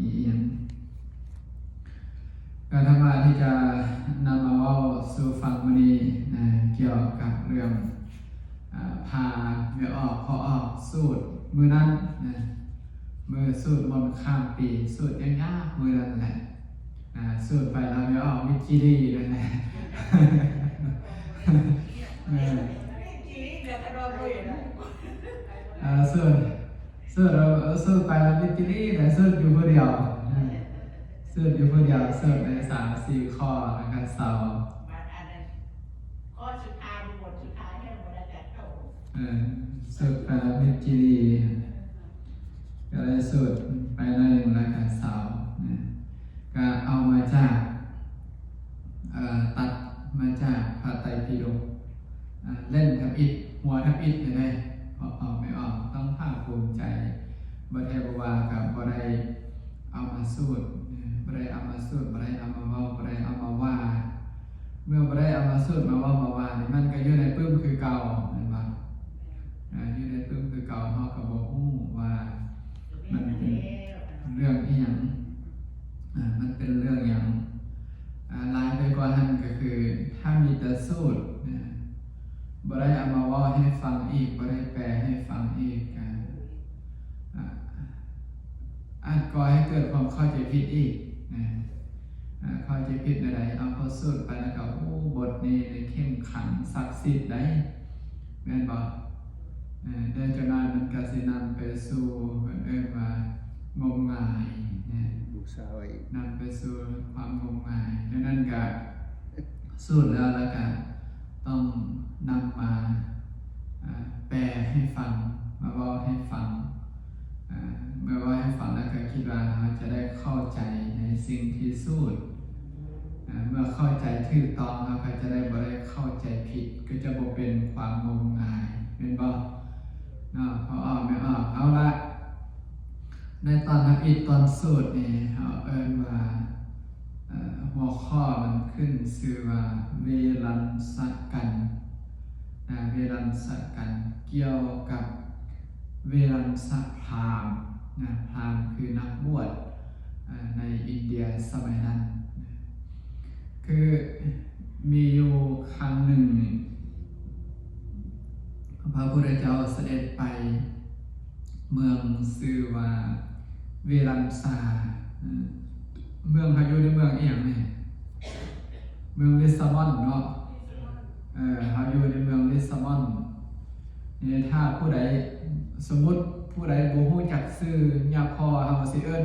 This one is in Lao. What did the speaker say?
ອີ່ຫຍັງ. ການທຳມະທີ່ຈະນຳມາເວົ້າສູ່ຟັງມື້ນີ້ນະ ກ່ຽວກັບເລື່ອງ ອາ ພາແມ່ອອກພໍ່ອອກສູດມື້ນັ້ນນະ ມື້ສູດມົນຂ້າມປີ ສູດຍາກໆມື້ນັ້ນແຫຼະ ອາ ສູດໄປແລ້ວແມ່ອອກມິດຈີລີນັ້ນແຫຼະ ເອີ ອາ ສູດ ສູດ ເອີ ສູດໄປແລ້ວມິດຈີລີແຫຼະ ສູດຢູ່ຜູ້ດຽວ ສູດຢູ່ຜູ້ດຽວ ສູດໄດ້ສາມສີ່ຂໍ້ ແລ້ວກໍເຊົາ. ເອີ ສູດໄປແລ້ວມິດຈີລີ ກໍໄດ້ສູດໄປໜ້ອຍໜຶ່ງ ແລ້ວກໍເຊົານະ ກໍເອົາມາຈາກ ເອີ ຕັດມາຈາກພະໄຕປິດົກ ອາ ເຫຼັ້ນທຳອິດ ຫົວທຳອິດເລີຍເດ້ ເພາະອອກແມ່ອອກຕ້ອງພາກພູມໃຈ ບໍ່ແທ້ບໍ່ວ່າກໍບໍ່ໄດ້ເອົາມາສູດ ບໍ່ໄດ້ເອົາມາສູດ ບໍ່ໄດ້ເອົາມາເວົ້າ ບໍ່ໄດ້ເອົາມາວ່າ ເມື່ອບໍ່ໄດ້ເອົາມາສູດມາເວົ້າມາວ່ານີ້ ມັນກໍຢູ່ໃນປຶ້ມຄືເກົ່າ ແມ່ນບໍ່? ອາ ຢູ່ໃນປຶ້ມຄືເກົ່າ ເຮົາກໍບໍ່ຮູ້ວ່າມັນເປັນເລື່ອງອີ່ຫຍັງ ອາ ມັນເປັນເລື່ອງຫຍັງ. ອາ ຫຼາຍໄປກວ່ານັ້ນກໍຄື ຖ້າມີແຕ່ສູດນະ ບໍ່ໄດ້ເອົາມາເວົ້າໃຫ້ຟັງອີກ ບໍ່ໄດ້ແປໃຫ້ຟັງອີກ ອາ ອາ ອາດກໍ່ໃຫ້ເກີດຄວາມເຂົ້າໃຈຜິດອີກນະ ອາ ເຂົ້າໃຈຜິດແນວໃດ? ເອົາ ພໍສູດໄປແລ້ວກໍ ໂອ້ ບົດນີ້ນີ້ເຄັ່ງຂລັງສັກສິດໃດ໋ ແມ່ນບໍ່? ເອີ ແຕ່ຈັກໜ້ອຍມັນກໍຊິນຳໄປສູ່ ເພິ່ນເອີ້ນວ່າ ງົມງາຍນະ ບູຊາໄວ້ ນຳໄປສູ່ຄວາມງົມງາຍ. ດັ່ງນັ້ນກໍສູດແລ້ວ ແລ້ວກໍຕ້ອງນຳມາ ອາ ແປໃຫ້ຟັງ ມາເວົ້າໃຫ້ຟັງ ອາ ເມື່ອເວົ້າໃຫ້ຟັງແລ້ວກໍຄິດວ່າເຮົາຈະໄດ້ເຂົ້າໃຈໃນສິ່ງທີ່ສູດ ອາ ເມື່ອເຂົ້າໃຈຖືກຕ້ອງ ເຮົາກໍຈະໄດ້ບໍ່ໄດ້ເຂົ້າໃຈຜິດ ກໍຈະບໍ່ເປັນຄວາມງົມງາຍ ແມ່ນບໍ່? ເນາະ ພໍອອກແມ່ອອກ. ເອົາລະ ໃນຕອນທຳອິດຕອນສູດນີ້ ເຮົາເອີ້ນວ່າ ເອີ ຫົວຂໍ້ມັນຂຶ້ນຊື່ວ່າ ເວລັນສະກັນນະ ເວລັນສະກັນ ກ່ຽວກັບເວລັນສະພາມນະ ພາມຄືນັກບວດ ອາ ໃນອິນເດຍສະໄໝນັ້ນນະ. ຄືມີຢູ່ຄັ້ງໜຶ່ງນີ້ ພະພຸດທະເຈົ້າສະເດັດໄປເມືອງຊື່ວ່າເວລັນຊາ ເອີ ເມືອງ ເຮົາຢູ່ໃນເມືອງອີ່ຫຍັງນີ້? ເມືອງລິດສະມອນເນາະ ເອີ ເຮົາຢູ່ໃນເມືອງລິດສະມອນນີ້. ຖ້າຜູ້ໃດ ສົມມຸດຜູ້ໃດບໍ່ຮູ້ຈັກຊື່ຍາພໍ່ ເຮົາຊິເອີ້ນວ່າ